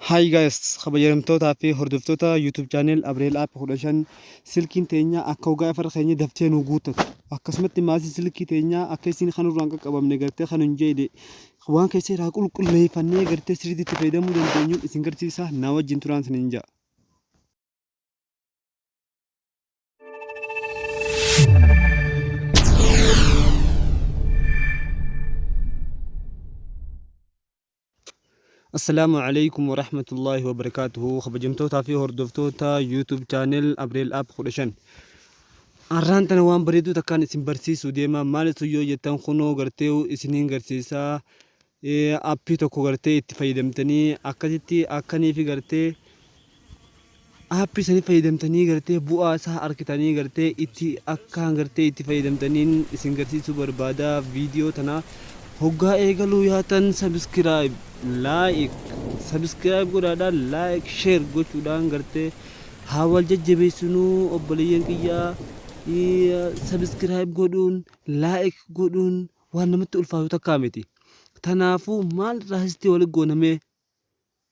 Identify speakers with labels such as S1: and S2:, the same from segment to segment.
S1: Hi guys, kabajamtootaa fi hordoftoota YouTube channel Abreel App 15. Silkiin teenya akka hogaa ifarra keenya daftee nu guuttatu, akkasumatti maasii silkii teenyaa akka isin kan irraan qaqqabamne gartee kan hin jeede waan keessa irraa qulqulleeffannee gartee sirriitti itti fayyadamuu dandeenyuun isin garsiisa. Na wajjin turaan isiniin ja'a. Assalaamu alaikum warahmatullaahi wabarakaatuhu. Kabajamtootaa fi hordoftoota YouTube channel Abreel App 15, Har'aan tana waan bareedduu takkaan isin barsiisuu deema. Maalitu yoo jettan, kunoo gartee isiniin garsiisaa. Appii tokko gartee itti fayyadamtanii akkasitti akkanii fi gartee aappii sanii fayyadamtanii gartee bu'aa isaa argitanii gartee itti akkaan gartee itti fayyadamtaniin isin garsiisuu barbaada. Viidiyoo tana hoggaa eegaluu yaatan subscribe, like, subscribe godhaadhaan, like, share gochuudhaan gartee haa wal jajjabeessinuu. Obboleeyyan kiyyaa, subscribe godhuun, like godhuun waan namatti ulfaatu takkaa miti. Tanaafuu maal irraa wali goonamee?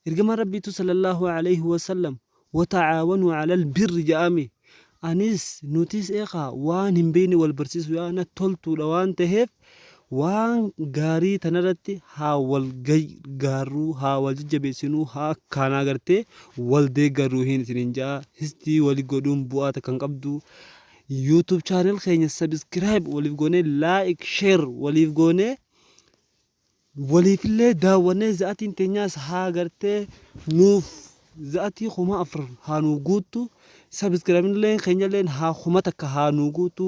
S1: Ergamaan Rabbiitu sallallahu alayhi wasallam "wata'aawanuu alal birri" jedhame. Anis nutis eekaa waan hin beekne wal barsiisu yaana toltuudha waan ta'eef, waan gaarii tanarratti haa wal gargaarruu, haa wal jajjabeessinuu, haa akkaanaa gartee wal deeggarruu hin isiniin ja'a. Histii wali godhuun bu'aa takka hin qabdu. YouTube channel keenya subscribe waliif goonee, like, share waliif goonee, waliifillee daawwannee, za'atiin teenyaas haa gartee nuuf za'atii 4000 haa nuu guuttu, subscribe keenyalleen haa 1000 haa nuu guuttu.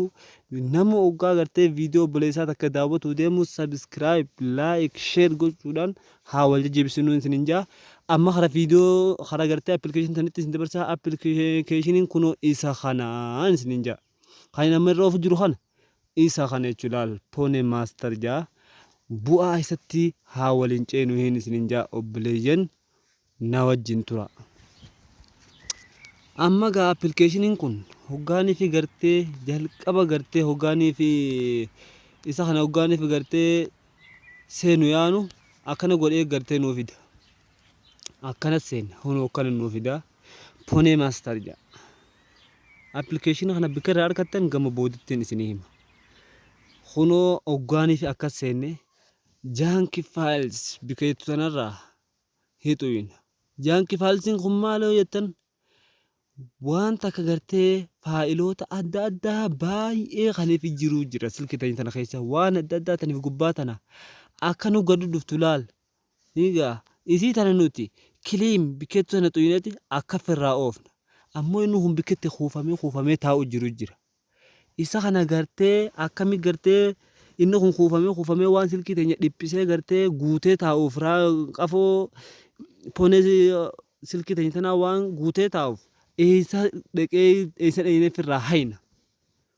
S1: Nama oggaa gartee viidiyoo obboleessaa takka daawwatuu deemu subscribe, like, share gochuudhaan haa wal jajjabeessinu isiniin jaa. Amma kara viidiyoo kara gartee application sanitti isin dabarsaa. Appilikeeshiniin kunoo isa kanaan isiniin jaa. Kan amma irra of jiru kana, isa kana jechuun laal, Pone Master jaa. Bu'aa isatti haa waliin ceenu hin isiniin jaa. Obboleeyyan, na wajjin tura. Amma gaa appilikeeshiniin kun hoggaanii fi gartee jalqaba gartee hoggaanii fi isa kana hoggaanii fi gartee seenu yaanu akkana godhee gartee nuu fida. Akkana seena, hunoo akkana nuu fida. Pone Master jaa. Appilikeeshina kana bikka irraa argattan gama boodittiin isinii hima. Kunoo hoggaanii fi akkas seenne, junk files bikka jettu tanarraa hixuuyna. Junk filesiin kun maal yoo jettan, waan takka gartee faayiloota adda addaa baay'ee kaniif jiruu jira silkii tana keessa, waan adda addaa taniif gubbaa tana akka nu gadi dhuftu laal. Egaa isii tana nuti clean bikkeettu tana xuyneeti akka firraa oofna. Ammoo inni kun bikketti kuufamee kuufamee taa'u jiru jira. Isa kana gartee akkami gartee inni kun kuufamee kuufamee waan silkii teenya dhiphisee gartee guutee taa'uuf, qafoo phone silkii teenya tanaa waan guutee taa'uuf, eessa dhaqee, eessa dhaqnee firraa hayna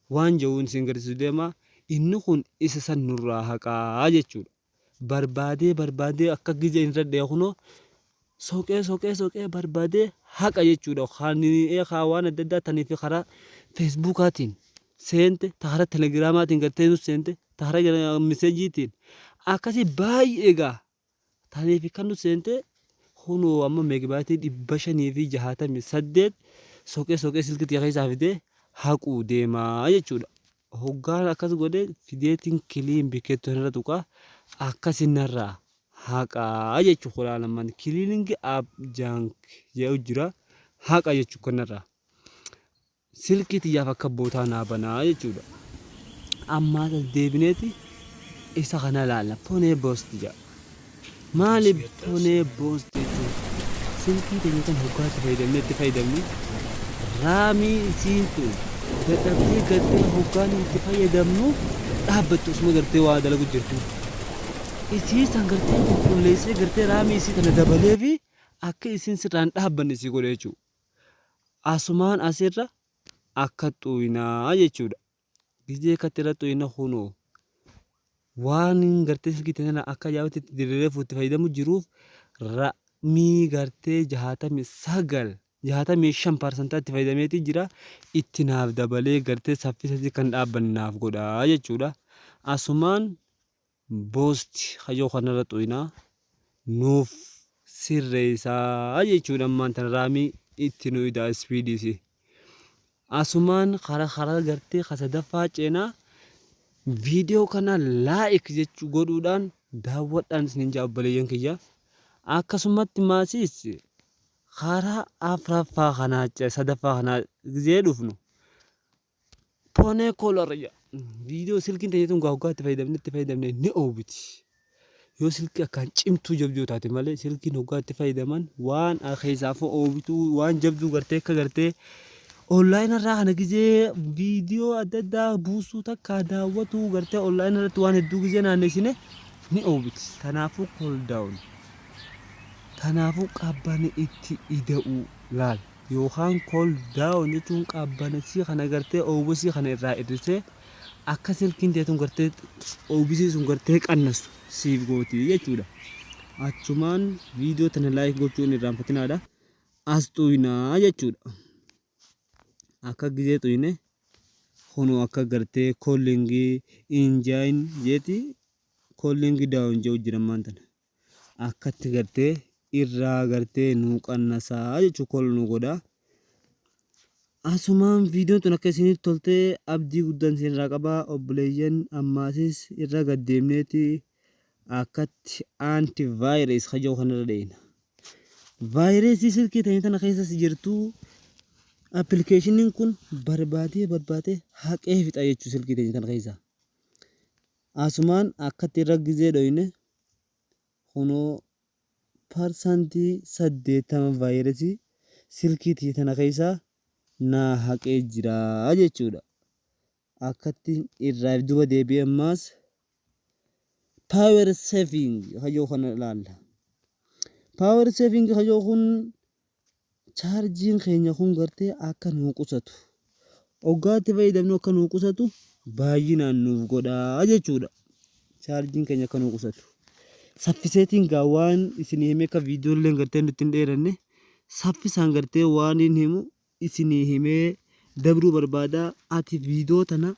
S1: waan jedhuun isin garsiisu deema. Inni kun isa san nurraa haqaa jechuudha. Barbaadee barbaadee akka gizee hin radhee kunoo soqee soqee soqee barbaadee haqa jechuudha. Kan eekaa waan adda addaa tanii fi karaa feesbuukaatiin seente, ta karaa telegiraamaatiin gartee nus seente, ta karaa miseejiitiin akkasii baay'ee gaa tanii fi kan nu seente, kunoo amma meegabaayitii 568 soqee soqee silkii keessaa fidee haquu deemaa jechuudha. Hoggaan akkas godhe fideetiin clean bikkeettu irra tuqa, akkasin narraa haqaa jechuu. Kulaalaman cleaning up junk jedhu jira, haqa jechuu kanarraa silkii tiyyaaf akka bootaa naa banaa jechuudha. Ammaa as deebineeti isa kana laalla. Phone Boost jedha. Maali Phone Boost jechuun? Silkii teenya tan hoggaa itti fayyadamne itti fayyadamnu raamii isiin tun dadhabdee gartee hoggaan itti fayyadamnu dhaabbattu osuma gartee waa dalagu jirtu. Isii san gartee qulqulleessee gartee raamii isii tana dabalee fi akka isiin sirraan dhaabbanne isii godha jechuudha. Asumaan asirra akka xuyinaa jechuudha. Gizee akkatti irra xuyina, kunoo waan gartee silkii tana akka ajaa'ibatti itti diriiree itti fayyadamu jiruuf raamii gartee 69, 65 paarsantaa itti fayyadameetii jira. Itti naaf dabalee gartee saffisa isii kan dhaabbanne naaf godha jechuudha. Asumaan boost hayyoo kanarra xuyinaa nuuf sirreessaa jechuudha. Ammaan tana RAMii itti nu idaa speediisi. Asumaan kara gartee ka sadaffaa ceenaa. Viidiyoo kana like jechuu godhuudhaan daawwadhaan isiniin jaa, obboleeyyan kiyya. Akkasumatti maasiis karaa afraffaa kanaa, sadaffaa kanaa gizee dhufnu, phone cooler jedha. Viidiyoo silkiin teenya tun hoggaa itti fayyadamne ni oowwiti. Yoo silkii akkaan cimtuu jabduu taate malee, silkiin hoggaa itti fayyadaman waan keessaafuu oowwituu, waan jabduu gartee akka gartee online irraa kana gizee viidiyoo adda addaa buusuu takka daawwatuu gartee online irratti waan hedduu gizee naanneessine ni oowwiti. Kanaafuu cool down. Kanaafuu qabbana itti ida'uu laal yookaan cool down jechuun qabbana sii kana gartee oowwisii kana irraa hir'isee akka silkiin teetun gartee oowwisii sun gartee qannasu siif gooti jechuudha. Achumaan viidiyoo tana like gochuu hin irraanfatinaadha. As xuyinaa jechuudha. Akka gizee xuyine kunoo akka gartee cooling engine jeeti, cooling down jedhu jira ammaan tana. Akkatti gartee irraa gartee nuu qannasaa jechuu, cool nu godha. Asumaan viidiyoon tun akka isinitti toltee abdii guddaan isinirraa qabaa, obboleeyyan. Ammaasis irra gaddeemneeti akkatti antivirus kajoo kanarra dheeyna. Vaayirasii silkii ta'e tana keessas jirtu appilikeeshiniin kun barbaadee barbaadee haqee fixa jechuu silkii ta'e tana keessa. Asumaan akkatti irra gizee dhoyne kunoo 80% vaayirasii silkii tiyya tana keessaa naa haqee jira jechuudha. Akkatti irraa duuba deebi'ee ammaas power saving kajoo kana ilaalla. Power saving kajoo kun chaarjiin keenya kun gartee akka nuu qusatu, hoggaatti fayyadamnu akka nuu qusatu baay'inaan nuuf godhaa jechuudha. Chaarjiin keenya akka nuu qusatu. Saffiseetiin gaa waan isinii himee akka viidiyooleen gartee nutti hin dheeranne, saffisaan gartee waan hin himu isinii himee dabruu barbaada. Ati viidiyoo tana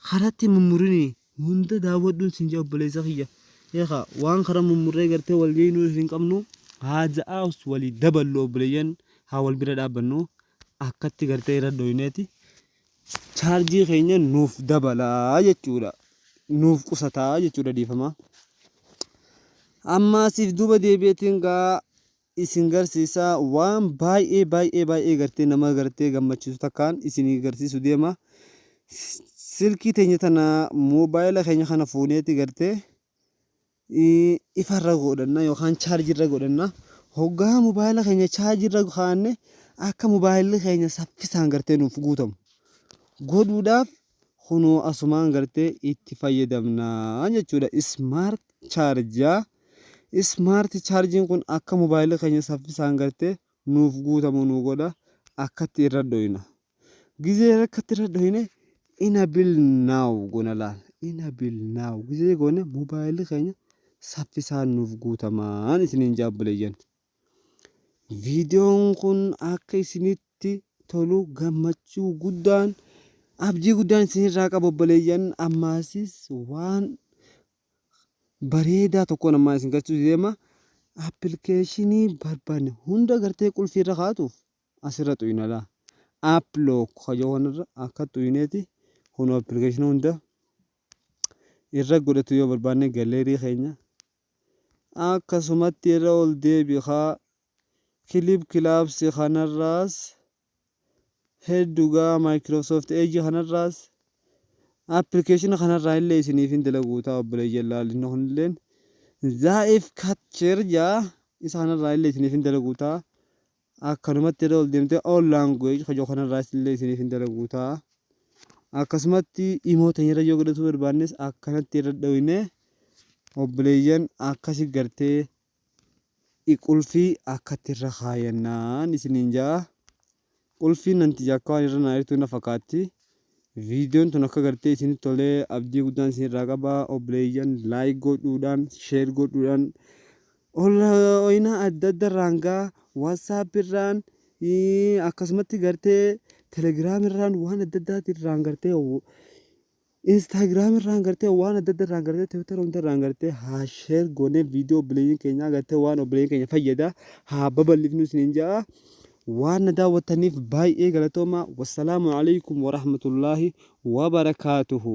S1: karatti mummurinii hunda daawwadhuun sin jee, obboleessa kiyya. Eegaa waan kara mummurree gartee wal geynuu hin qabnu, haaja'aas walii daballu, obboleeyyan, haa wal bira dhaabbannu. Akkatti gartee irra dhoyneeti chaarjii keenya nuuf dabalaa jechuudha. Nuuf qusataa jechuudha, dhiifama. Amma siif duuba deebi'eetiin gaa isin garsiisa, waan baay'ee baay'ee baay'ee gartee nama gartee gammachiisu takkaan isinii garsiisu deema. Silkii teenya tana, moobaayila keenya kana fuuneeti gartee ifarra godhanna yookaan chaarjirra godhanna. Hoggaa moobaayila keenya chaarjirra kaa'anne akka moobaayilli keenya saffisaan gartee nuuf guutamu godhuudhaaf kunoo asumaan gartee itti fayyadamna jechuudha. Smart charger. Smart chargiin kun akka moobaayilli keenya saffisaan gartee nuuf guutamu nu godha. Akkatti irra dhoyna. Gizee akkatti irra dhoyne enable now gona laal. Enable now gizee goone moobaayilli keenya saffisaan nuuf guutamaan isiniin jaabboleeyyan. Viidiyoon kun akka isinitti tolu gammachuu guddaan, abdii guddaan isinirraa qaba, obboleeyyan. Ammaasis waan bareedaa tokkoon ammaa isin galchuu deema. Appilikeeshinii barbaanne hunda gartee qulfii irra kaa'atuuf asirra xuyina laa. App lock kajoo kanarra akka xuyneeti kun appilikeeshinii hunda irra godhatu yoo barbaanne, gallery keenya akkasumatti irra ol deebi'aa. Clip Claps kanarraas heddugaa, Microsoft Edge kanarraas, appilikeeshina kanarraa illee isiniif hin dalaguu ta'a, obboleeyyan. Laallinni kunilleen Zaa'if Catcher jaa, isa kanarraa illee isiniif hin dalaguu ta'a. Akkanumatti irra ol deemtee all language kajoo kanarraas illee isiniif hin dalaguu ta'a. Akkasumatti imoo teenya yoo godhachuu barbaannes akkanatti irra dhoyne, obboleeyyan, akkasi gartee qulfii akkatti irra kaayannaan isiniin jaa. Qulfiin nanti akka waan irra naa jirtu na fakkaatti. Viidiyoon tun akka gartee isinitti tolee abdii guddaan isinirraa qaba, obboleeyyan. Like godhuudhaan, share godhuudhaan, oyinaa adda adda irraan gaa, WhatsApp irraan, akkasumatti gartee Telegram irraan, waan adda addaati irraan gartee. Instagram irraan gartee waan adda adda irraan gartee Twitter hunda irraan gartee haa share goonee viidiyoo obboleeyyan keenyaa gartee waan obboleeyyan keenya fayyada haa babal'ifnu isiniin ja'a. Waan na daawwattaniif baay'ee galatoomaa. Wassalaamu alaikum warahmatullaahi wabarakaatuhu.